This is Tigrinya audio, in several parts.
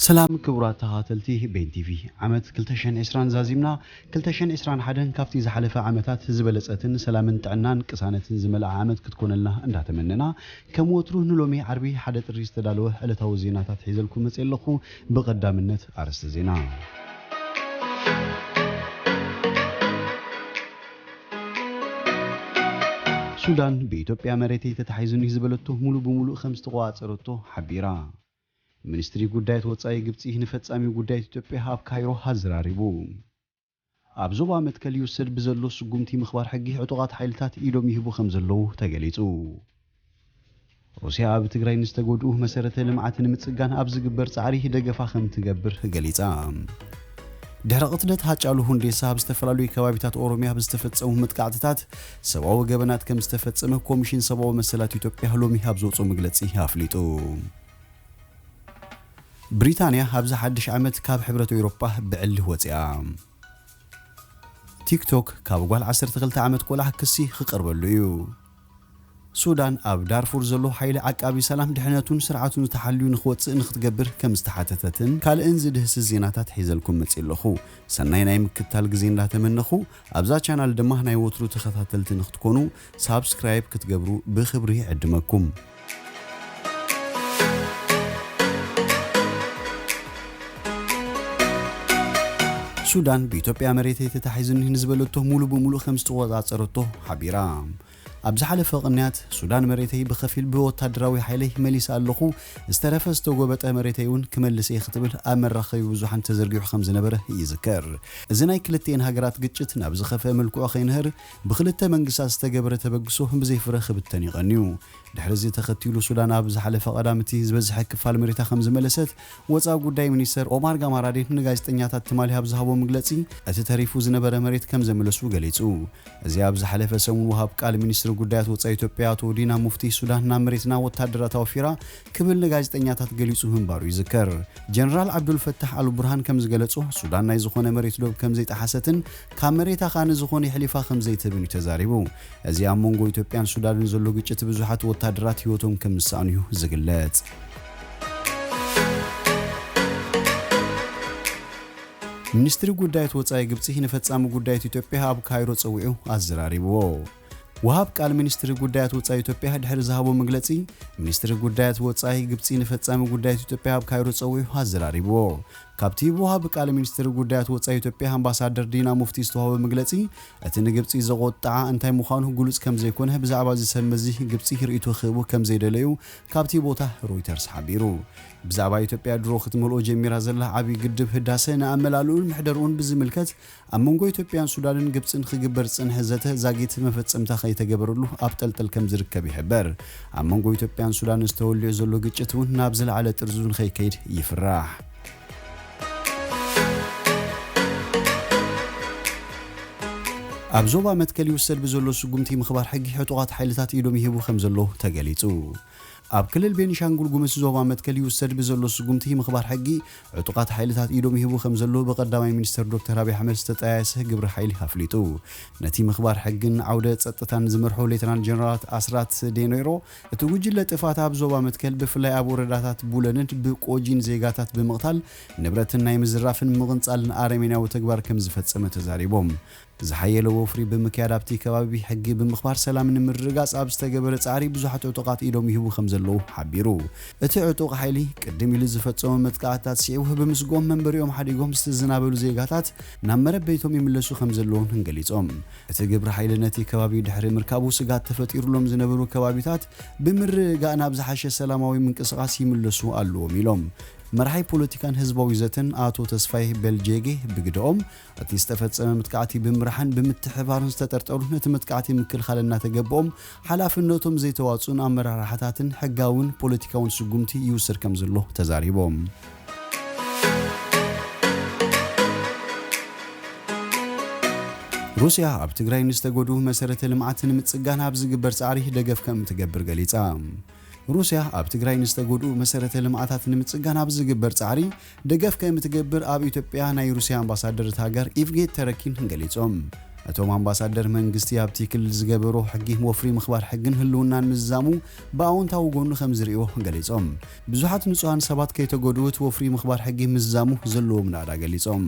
ሰላም ክቡራት ተኸታተልቲ ቤን ቲቪ፣ ዓመት ክልተ ሽሕን ዕስራን ዛዚምና። ክልተ ሽሕን ዕስራን ሓደን ካብቲ ዝሓለፈ ዓመታት ዝበለጸትን ሰላምን ጥዕናን ቅሳነትን ዝመልኣ ዓመት ክትኮነልና እንዳተመነና፣ ከም ወትሩ ንሎሚ ዓርቢ ሓደ ጥሪ ዝተዳለወ ዕለታዊ ዜናታት ሒዘልኩም መጽየ ኣለኹ። ብቐዳምነት ኣርእስተ ዜና። ሱዳን ብኢትዮጵያ መሬተይ ተታሒዙኒ ዝበለቶ ሙሉ ብሙሉእ ከም ዝተቆጻጸረቶ ሓቢራ። ሚኒስትሪ ጉዳያት ወጻኢ ግብጺ ንፈጻሚ ጉዳያት ኢትዮጵያ ኣብ ካይሮ ኣዘራሪቡ። ኣብ ዞባ መትከል ይውሰድ ብዘሎ ስጉምቲ ምኽባር ሕጊ ዕጡቓት ሓይልታት ኢዶም ይህቡ ከም ዘለዉ ተገሊጹ። ሩስያ ኣብ ትግራይ ንዝተጎድኡ መሰረተ ልምዓት ንምጽጋን ኣብ ዝግበር ጻዕሪ ደገፋ ከም ትገብር ገሊጻ። ድሕሪ ቅትለት ሃጫሉ ሁንዴሳ ኣብ ዝተፈላለዩ ከባቢታት ኦሮሚያ ብዝተፈጸሙ መጥቃዕትታት ሰብኣዊ ገበናት ከም ዝተፈጸመ ኮሚሽን ሰብኣዊ መሰላት ኢትዮጵያ ሎሚ ኣብ ዘውፅኦ መግለጺ ኣፍሊጡ። ብሪታንያ ኣብዚ ሓድሽ ዓመት ካብ ሕብረት ኤውሮጳ ብዕሊ ወፂኣ። ቲክቶክ ካብ ጓል ዓሰርተ ክልተ ዓመት ቆልዓ ክሲ ክቐርበሉ እዩ። ሱዳን ኣብ ዳርፉር ዘሎ ሓይሊ ዓቃቢ ሰላም ድሕነቱን ስርዓቱን ዝተሓልዩ ንክወፅእ ንክትገብር ከም ዝተሓተተትን ካልእን ዝድህስስ ዜናታት ሒዘልኩም መፅእ ኣለኹ። ሰናይ ናይ ምክትታል ግዜ እንዳተመነኹ ኣብዛ ቻናል ድማ ናይ ወትሩ ተኸታተልቲ ንክትኮኑ ሳብስክራይብ ክትገብሩ ብክብሪ ይዕድመኩም። ሱዳን ብኢትዮጵያ መሬተይ ተታሒዙኒ ንዝበለቶ ሙሉ ብሙሉ ከም ዝተቆጻጸረቶ ሓቢራ። ኣብ ዝሓለፈ ቅንያት ሱዳን መሬተይ ብኸፊል ብወታደራዊ ሓይለይ መሊሰ ኣለኹ፣ ዝተረፈ ዝተጎበጠ መሬተይ እውን ክመልስ እየ ክትብል ኣብ መራኸቢ ብዙሓን ተዘርጊሑ ከም ዝነበረ ይዝከር። እዚ ናይ ክልቲኤን ሃገራት ግጭት ናብ ዝኸፍአ መልክዑ ከይንህር ብክልተ መንግስታት ዝተገበረ ተበግሶ ብዘይፍረ ክብተን ይቐንዩ። ድሕሪ እዚ ተኸቲሉ ሱዳን ኣብ ዝሓለፈ ቀዳም እቲ ዝበዝሐ ክፋል መሬታ ከም ዝመለሰት ወፃኢ ጉዳይ ሚኒስተር ኦማር ጋማራዴ ንጋዜጠኛታት ትማሊ ኣብ ዝሃቦ መግለፂ እቲ ተሪፉ ዝነበረ መሬት ከም ዘመለሱ ገሊጹ። እዚ ኣብ ዝሓለፈ ሰሙን ወሃብ ቃል ሚኒስትሪ ጉዳያት ወጻኢ ኢትዮጵያ ኣቶ ዲና ሙፍቲ ሱዳን ናብ መሬትና ወታደራት ኣውፊራ ክብል ንጋዜጠኛታት ገሊጹ ምንባሩ ይዝከር። ጀነራል ዓብዱልፈታሕ ኣልቡርሃን ከም ዝገለጾ ሱዳን ናይ ዝኾነ መሬት ዶብ ከም ዘይጠሓሰትን ካብ መሬታ ከኣ ንዝኾነ የሕሊፋ ከም ዘይትህብን እዩ ተዛሪቡ። እዚ ኣብ መንጎ ኢትዮጵያን ሱዳንን ዘሎ ግጭት ብዙሓት ወታደራት ህይወቶም ከም ዝሰኣኑ እዩ ዝግለጽ። ሚኒስትሪ ጉዳያት ወጻኢ ግብጺ ንፈጻሚ ጉዳያት ኢትዮጵያ ኣብ ካይሮ ጸዊዑ ኣዘራሪብዎ። ወሃብ ቃል ሚኒስትሪ ጉዳያት ወጻኢ ኢትዮጵያ ድሕሪ ዝሃቦ መግለጺ፣ ሚኒስትሪ ጉዳያት ወጻኢ ግብጺ ንፈጻሚ ጉዳያት ኢትዮጵያ ኣብ ካይሮ ጸዊዑ ኣዘራሪብዎ። ካብቲ ብወሃብ ቃል ሚኒስትሪ ጉዳያት ወጻኢ ኢትዮጵያ ኣምባሳደር ዲና ሙፍቲ ዝተዋህበ መግለጺ፣ እቲ ንግብጺ ዘቖጥዓ እንታይ ምዃኑ ግሉጽ ከም ዘይኮነ ብዛዕባ እዚ ሰብ መዚ ግብጺ ርእይቶ ክህቡ ከም ዘይደለዩ ካብቲ ቦታ ሮይተርስ ሓቢሩ። ብዛዕባ ኢትዮጵያ ድሮ ክትመልኦ ጀሚራ ዘላ ዓብዪ ግድብ ህዳሰ ንኣመላልኡን ምሕደርኡን ብዝምልከት ኣብ መንጎ ኢትዮጵያን ሱዳንን ግብጽን ክግበር ዝጸንሐ ዘተ ዛጊት መፈጸምታ ከይተገበረሉ ኣብ ጠልጠል ከም ዝርከብ ይሕበር። ኣብ መንጎ ኢትዮጵያን ሱዳንን ዝተወልዑ ዘሎ ግጭት እውን ናብ ዝለዓለ ጥርዙ ንኸይከይድ ይፍራሕ። ኣብ ዞባ መትከል ይውሰድ ብዘሎ ስጉምቲ ምኽባር ሕጊ ዕጡቓት ሓይልታት ኢዶም ይህቡ ከም ዘለዉ ተገሊጹ። ኣብ ክልል ቤኒሻንጉል ጉምዝ ዞባ መትከል ይውሰድ ብዘሎ ስጉምቲ ምኽባር ሕጊ ዕጡቓት ሓይልታት ኢዶም ይህቡ ከም ዘለዉ ብቀዳማይ ሚኒስትር ዶክተር ኣብይ ኣሕመድ ዝተጠያየሰ ግብረ ሓይሊ ኣፍሊጡ። ነቲ ምኽባር ሕግን ዓውደ ጸጥታን ዝመርሑ ሌተናል ጀነራላት ኣስራት ዴኔሮ፣ እቲ ጉጅለ ጥፍኣት ኣብ ዞባ መትከል ብፍላይ ኣብ ወረዳታት ቡለንን ብቆጂን ዜጋታት ብምቕታል ንብረትን ናይ ምዝራፍን ምቕንጻልን ኣረሜናዊ ተግባር ከም ዝፈጸመ ተዛሪቦም። ዝሓየለ ወፍሪ ብምክያድ ኣብቲ ከባቢ ሕጊ ብምኽባር ሰላም ንምርግጋጽ ኣብ ዝተገበረ ጻዕሪ ብዙሓት ዕጡቓት ኢዶም ይህቡ ከም ዘለዉ ሓቢሩ። እቲ ዕጡቕ ሓይሊ ቅድም ኢሉ ዝፈጸሞ መጥቃዕትታት ስዒቡ ብምስግኦም መንበሪኦም ሓዲጎም ዝተዘናበሉ ዜጋታት ናብ መረበይቶም ይምለሱ ከም ዘለዉን ገሊጾም። እቲ ግብረ ሓይሊ ነቲ ከባቢ ድሕሪ ምርካቡ ስጋት ተፈጢሩሎም ዝነበሩ ከባቢታት ብምርግጋእ ናብ ዝሓሸ ሰላማዊ ምንቅስቓስ ይምለሱ ኣለዎም ኢሎም። መራሒ ፖለቲካን ህዝባዊ ዘተን ኣቶ ተስፋይ በልጄጌ ብግደኦም፣ እቲ ዝተፈጸመ መጥቃዕቲ ብምምራሕን ብምትሕብባርን ዝተጠርጠሩ ነቲ መጥቃዕቲ ምክልኻል እናተገበኦም ሓላፍነቶም ዘይተዋጽኡን ኣመራርሓታትን ሕጋውን ፖለቲካውን ስጉምቲ ይውሰድ ከም ዘሎ ተዛሪቦም። ሩስያ ኣብ ትግራይ ንዝተጎድኡ መሰረተ ልምዓት ንምጽጋን ኣብ ዝግበር ጻዕሪ ደገፍ ከም እትገብር ገሊጻ። ሩስያ ኣብ ትግራይ ንዝተጎድኡ መሰረተ ልምዓታት ንምጽጋን ኣብ ዝግበር ጻዕሪ ደገፍ ከም እትገብር ኣብ ኢትዮጵያ ናይ ሩስያ ኣምባሳደር እታ ሃገር ኢቭጌት ተረኪን ገሊጾም። እቶም ኣምባሳደር መንግስቲ ኣብቲ ክልል ዝገበሮ ሕጊ ወፍሪ ምኽባር ሕግን ህልውናን ምዝዛሙ ብኣወንታዊ ጎኑ ከም ዝርእዮ ገሊጾም። ብዙሓት ንጹሃን ሰባት ከይተጎድኡ እቲ ወፍሪ ምኽባር ሕጊ ምዝዛሙ ዘለዎም ናእዳ ገሊጾም።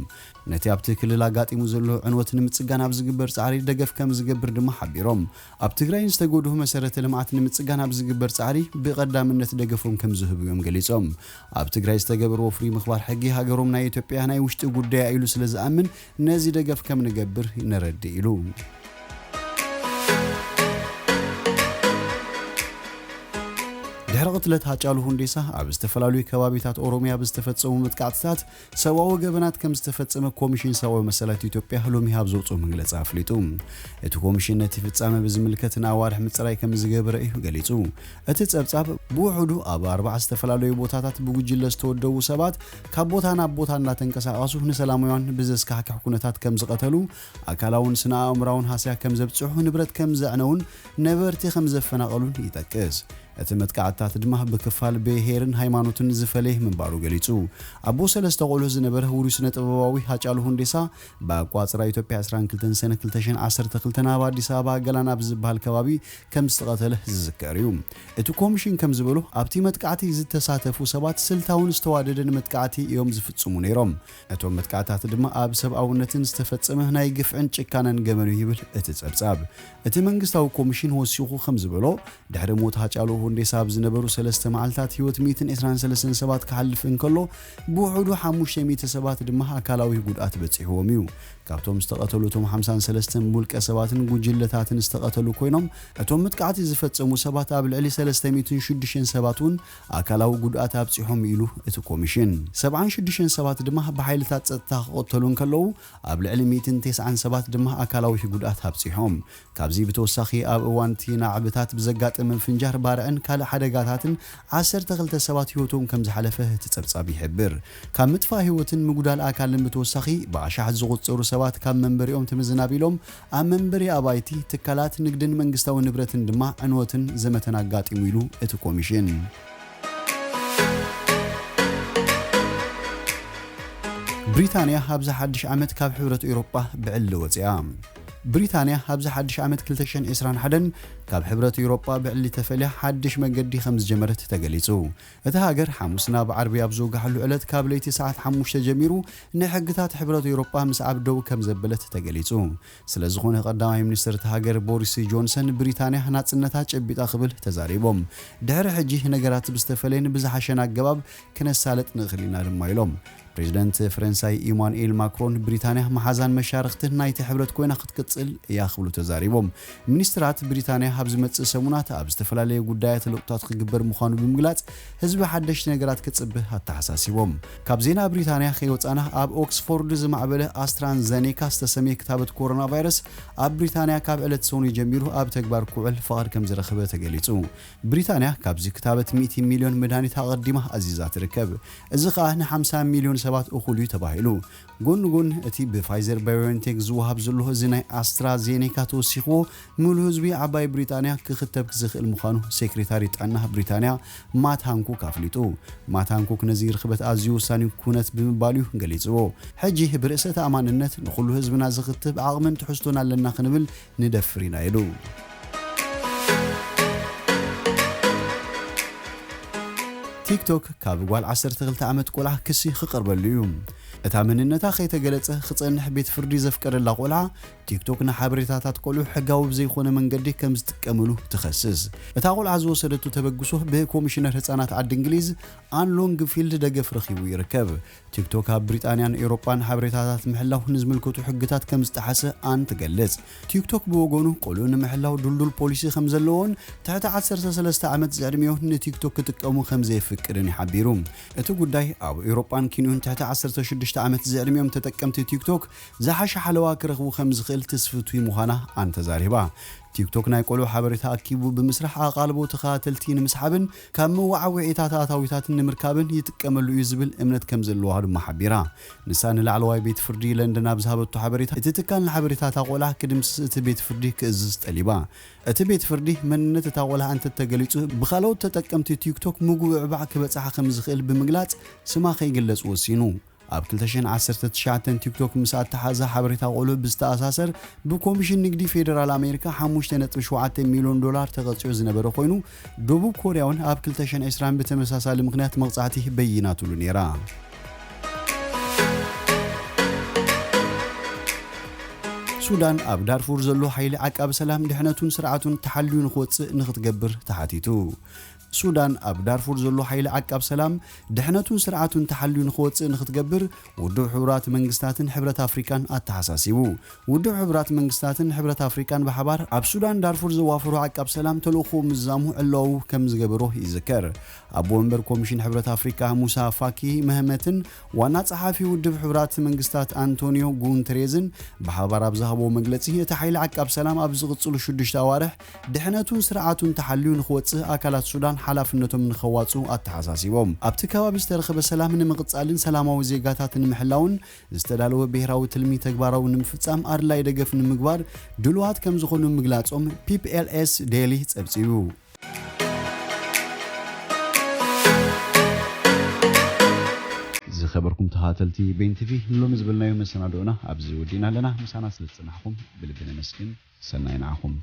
ነቲ ኣብቲ ክልል ኣጋጢሙ ዘሎ ዕንወት ንምጽጋን ኣብ ዝግበር ጻዕሪ ደገፍ ከም ዝገብር ድማ ሓቢሮም። ኣብ ትግራይ ዝተጎድኡ መሰረተ ልምዓት ንምጽጋን ኣብ ዝግበር ጻዕሪ ብቐዳምነት ደገፎም ከም ዝህቡ እዮም ገሊጾም። ኣብ ትግራይ ዝተገበረ ወፍሪ ምኽባር ሕጊ ሃገሮም ናይ ኢትዮጵያ ናይ ውሽጢ ጉዳያ ኢሉ ስለ ዝኣምን ነዚ ደገፍ ከም ንገብር ነረድእ ኢሉ። ድሕሪ ቅትለት ሃጫሉ ሁንዴሳ ኣብ ዝተፈላለዩ ከባቢታት ኦሮሚያ ብዝተፈጸሙ መጥቃዕትታት ሰብኣዊ ገበናት ከም ዝተፈጸመ ኮሚሽን ሰብኣዊ መሰላት ኢትዮጵያ ሎሚ ኣብ ዘውፅኦ መግለጺ ኣፍሊጡ። እቲ ኮሚሽን ነቲ ፍጻመ ብዝምልከት ንኣዋርሕ ምጽራይ ከም ዝገበረ እዩ ገሊጹ። እቲ ጸብጻብ ብውሑዱ ኣብ ኣርባዓ ዝተፈላለዩ ቦታታት ብጉጅለ ዝተወደቡ ሰባት ካብ ቦታ ናብ ቦታ እናተንቀሳቐሱ ንሰላማውያን ብዘስካሕክሕ ኩነታት ከም ዝቐተሉ፣ ኣካላውን ስነ ኣእምራውን ሃስያ ከም ዘብጽሑ፣ ንብረት ከም ዘዕነውን ነበርቲ ከም ዘፈናቐሉን ይጠቅስ። እቲ መጥቃዕትታት ድማ ብክፋል ብሄርን ሃይማኖትን ዝፈለየ ምንባሩ ገሊጹ። ኣቦ ሰለስተ ቆልዑ ዝነበረ ውሩይ ስነ ጥበባዊ ሃጫሉ ሁንዴሳ ብኣቋጽራ ኢትዮጵያ ዕስራን ክልተን ሰነ ክልተ ሽሕን ዓሰርተ ክልተን ኣብ ኣዲስ ኣበባ ገላን ኣብ ዝበሃል ከባቢ ከም ዝተቐተለ ዝዝከር እዩ። እቲ ኮሚሽን ከም ዝበሎ ኣብቲ መጥቃዕቲ ዝተሳተፉ ሰባት ስልታውን ዝተዋደደን መጥቃዕቲ እዮም ዝፍጽሙ ነይሮም። እቶም መጥቃዕትታት ድማ ኣብ ሰብኣውነትን ዝተፈጸመ ናይ ግፍዕን ጭካነን ገበን እዩ ይብል እቲ ጸብጻብ። እቲ መንግስታዊ ኮሚሽን ወሲኹ ከም ዝበሎ ድሕሪ ሞት ሃጫሉ ሁንዴሳ ኣብ ዝነበሩ ሰለስተ መዓልታት ህይወት ሚእትን ዕስራን ሰለስተን ሰባት ክሓልፍ እንከሎ ብውሕዱ ሓሙሽተ ሚእቲ ሰባት ድማ ኣካላዊ ጉድኣት በጺሕዎም እዩ። ካብቶም ዝተቐተሉ እቶም ሓምሳን ሰለስተን ውልቀ ሰባትን ጉጅለታትን ዝተቐተሉ ኮይኖም እቶም መጥቃዕቲ ዝፈጸሙ ሰባት ኣብ ልዕሊ ሰለስተ ሚእትን ሽዱሽተን ሰባት እውን ኣካላዊ ጉድኣት ኣብጺሖም ኢሉ እቲ ኮሚሽን። ሰብዓን ሽዱሽተን ሰባት ድማ ብሓይልታት ጸጥታ ክቐተሉ እንከለዉ ኣብ ልዕሊ ሚእትን ተስዓን ሰባት ድማ ኣካላዊ ጉድኣት ኣብጺሖም። ካብዚ ብተወሳኺ ኣብ እዋን እቲ ናዕብታት ብዘጋጠመ ምፍንጃር ባርዕን ካልእ ሓደጋታትን ዓሰርተ ክልተ ሰባት ህይወቶም ከም ዝሓለፈ እቲ ጸብጻብ ይሕብር። ካብ ምጥፋእ ህይወትን ምጉዳል ኣካልን ብተወሳኺ ብኣሻሓት ዝቑጸሩ ሰባት ካብ መንበሪኦም ተመዝናቢሎም ኣብ መንበሪ ኣባይቲ፣ ትካላት ንግድን መንግስታዊ ንብረትን ድማ ዕንወትን ዘመተን ኣጋጢሙ ኢሉ እቲ ኮሚሽን። ብሪታንያ ኣብዚ ሓድሽ ዓመት ካብ ሕብረት ኤውሮጳ ብዕሊ ወፂኣ። ብሪታንያ ኣብዚ ሓድሽ ዓመት ክልተ ሽሕን ዕስራን ሓደን ካብ ሕብረት ኤውሮጳ ብዕሊ ተፈልያ ሓድሽ መገዲ ከም ዝጀመረት ተገሊጹ። እታ ሃገር ሓሙስ ናብ ዓርቢ ኣብ ዝወጋሓሉ ዕለት ካብ ለይቲ ሰዓት ሓሙሽተ ጀሚሩ ንሕግታት ሕብረት ኤውሮጳ ምስዓብ ደው ከም ዘበለት ተገሊጹ። ስለ ዝኾነ ቀዳማይ ሚኒስትር እታ ሃገር ቦሪስ ጆንሰን ብሪታንያ ናጽነታ ጨቢጣ ክብል ተዛሪቦም። ድሕሪ ሕጂ ነገራት ብዝተፈለየን ብዝሓሸን ኣገባብ ክነሳለጥ ንኽእል ኢና ድማ ኢሎም። ፕሬዚደንት ፈረንሳይ ኢማኑኤል ማክሮን ብሪታንያ መሓዛን መሻርኽትን ናይቲ ሕብረት ኮይና ክትቅጽል እያ ክብሉ ተዛሪቦም። ሚኒስትራት ብሪታንያ ኣብ ዝመጽእ ሰሙናት ኣብ ዝተፈላለዩ ጉዳያት ለውጥታት ክግበር ምዃኑ ብምግላጽ ህዝቢ ሓደሽቲ ነገራት ክጽብህ ኣተሓሳሲቦም። ካብ ዜና ብሪታንያ ከይወጻና ኣብ ኦክስፎርድ ዝማዕበለ ኣስትራንዘኔካ ዝተሰምየ ክታበት ኮሮና ቫይረስ ኣብ ብሪታንያ ካብ ዕለት ሰኑይ ጀሚሩ ኣብ ተግባር ክውዕል ፍቓድ ከም ዝረኸበ ተገሊጹ። ብሪታንያ ካብዚ ክታበት ሚእቲ ሚልዮን መድሃኒት ኣቐዲማ ኣዚዛ ትርከብ። እዚ ኸኣ ንሓምሳ ሚልዮን ሰባት እኹል እዩ ተባሂሉ። ጎኒ ጎኒ እቲ ብፋይዘር ባዮንቴክ ዝወሃብ ዘሎ እዚ ናይ ኣስትራዜኔካ ተወሲኽዎ ምሉእ ህዝቢ ዓባይ ብሪጣንያ ክኽተብ ዝኽእል ምዃኑ ሴክሬታሪ ጥዕና ብሪታንያ ማት ሃንኩክ ኣፍሊጡ። ማት ሃንኩክ ነዚ ርኽበት ኣዝዩ ወሳኒ ኩነት ብምባል እዩ ገሊጽዎ። ሕጂ ብርእሰ ተኣማንነት ንኹሉ ህዝብና ዝኽትብ ዓቕምን ትሕዝቶን ኣለና ክንብል ንደፍር ኢና ኢሉ። ቲክቶክ ካብ ጓል ዓሰርተ ክልተ ዓመት ቆልዓ ክሲ ክቐርበሉ እዩ። እታ መንነታ ከይተገለጸ ክጸንሕ ቤት ፍርዲ ዘፍቀደላ ቆልዓ ቲክቶክ ንሓበሬታታት ቆልዑ ሕጋዊ ብዘይኮነ መንገዲ ከም ዝጥቀምሉ ትኸስስ። እታ ቆልዓ ዝወሰደቱ ተበግሶ ብኮሚሽነር ህጻናት ዓዲ እንግሊዝ ኣን ሎንግፊልድ ደገፍ ረኺቡ ይርከብ። ቲክቶክ ኣብ ብሪጣንያን ኤውሮጳን ሓበሬታታት ምሕላው ንዝምልከቱ ሕግታት ከም ዝጠሓሰ ኣን ትገልጽ። ቲክቶክ ብወገኑ ቆልዑ ንምሕላው ድልዱል ፖሊሲ ከም ዘለዎን ትሕቲ ዓሰርተ ሰለስተ ዓመት ዝዕድሚኦም ንቲክቶክ ክጥቀሙ ከም ዘየፍቅድን ይሓቢሩ። እቲ ጉዳይ ኣብ ኤውሮጳን ኬንዮን ትሕቲ ዓሰርተ ሽዱሽተ ዓመት ዝዕድሚኦም ተጠቀምቲ ቲክቶክ ዝሓሸ ሓለዋ ክረኽቡ ከም ዝኽእል ትስፍቱ ምዃና ኣን ተዛሪባ። ቲክቶክ ናይ ቆልዑ ሓበሬታ ኣኪቡ ብምስራሕ ኣቓልቦ ተኸታተልቲ ንምስሓብን ካብ መወዓውዒታት ኣታዊታትን ንምርካብን ይጥቀመሉ እዩ ዝብል እምነት ከም ዘለዋ ድማ ሓቢራ። ንሳ ንላዕለዋይ ቤት ፍርዲ ለንደን ኣብ ዝሃበቶ ሓበሬታ፣ እቲ ትካል ንሓበሬታታ ቆልዓ ክድምስስ እቲ ቤት ፍርዲ ክእዝዝ ጠሊባ። እቲ ቤት ፍርዲ መንነት እታ ቆልዓ እንተተገሊጹ ብኻልኦት ተጠቀምቲ ቲክቶክ ምጉብዕባዕ ክበጽሓ ከም ዝኽእል ብምግላጽ ስማ ከይግለጽ ወሲኑ። ኣብ ክልተ ሽሕን ዓሰርተ ትሽዓተን ቲክቶክ ምስ ኣተሓዛ ሓበሬታ ቆልዑ ብዝተኣሳሰር ብኮሚሽን ንግዲ ፌደራል ኣሜሪካ ሓሙሽተ ነጥቢ ሸውዓተ ሚልዮን ዶላር ተቐጽዮ ዝነበረ ኮይኑ፣ ደቡብ ኮርያ እውን ኣብ ክልተ ሽሕን ዕስራን ብተመሳሳሊ ምኽንያት መቕጻዕቲ በይናትሉ ነይራ። ሱዳን ኣብ ዳርፉር ዘሎ ሓይሊ ዓቃቢ ሰላም ድሕነቱን ስርዓቱን ተሓልዩ ንክወፅእ ንክትገብር ተሓቲቱ። ሱዳን ኣብ ዳርፉር ዘሎ ሓይሊ ዓቃብ ሰላም ድሕነቱን ስርዓቱን ተሓልዩ ንክወፅእ ንክትገብር ውድብ ሕቡራት መንግስታትን ሕብረት ኣፍሪካን ኣተሓሳሲቡ። ውድብ ሕቡራት መንግስታትን ሕብረት ኣፍሪካን ብሓባር ኣብ ሱዳን ዳርፉር ዘዋፈሩ ዓቃብ ሰላም ተልእኾ ምዛሙ ዕላዊ ከም ዝገበሮ ይዝከር። ኣቦ ወንበር ኮሚሽን ሕብረት ኣፍሪካ ሙሳ ፋኪ መህመትን ዋና ጸሓፊ ውድብ ሕቡራት መንግስታት ኣንቶኒዮ ጉንተሬዝን ብሓባር ኣብ ዝሃብዎ መግለጺ፣ እቲ ሓይሊ ዓቃብ ሰላም ኣብ ዝቕጽሉ ሽዱሽተ ኣዋርሕ ድሕነቱን ስርዓቱን ተሓልዩ ንኽወጽእ ኣካላት ሱዳን ሓላፍነቶም ንኸዋጽኡ ኣተሓሳሲቦም። ኣብቲ ከባቢ ዝተረኸበ ሰላም ንምቕጻልን ሰላማዊ ዜጋታት ንምሕላውን ዝተዳለወ ብሄራዊ ትልሚ ተግባራዊ ንምፍጻም ኣድላይ ደገፍ ንምግባር ድሉዋት ከም ዝኾኑ ምግላጾም ፒፒኤልኤስ ዴይሊ ጸብጺቡ። ዝኸበርኩም ተኸታተልቲ ቤን ቲቪ፣ ንሎሚ ዝበልናዮ መሰናድኦና ኣብዚ ወዲእና ኣለና። ምሳና ስለ ዝጸናሕኩም ብልቢ ነመስግን። ሰናይ ንዓኹም።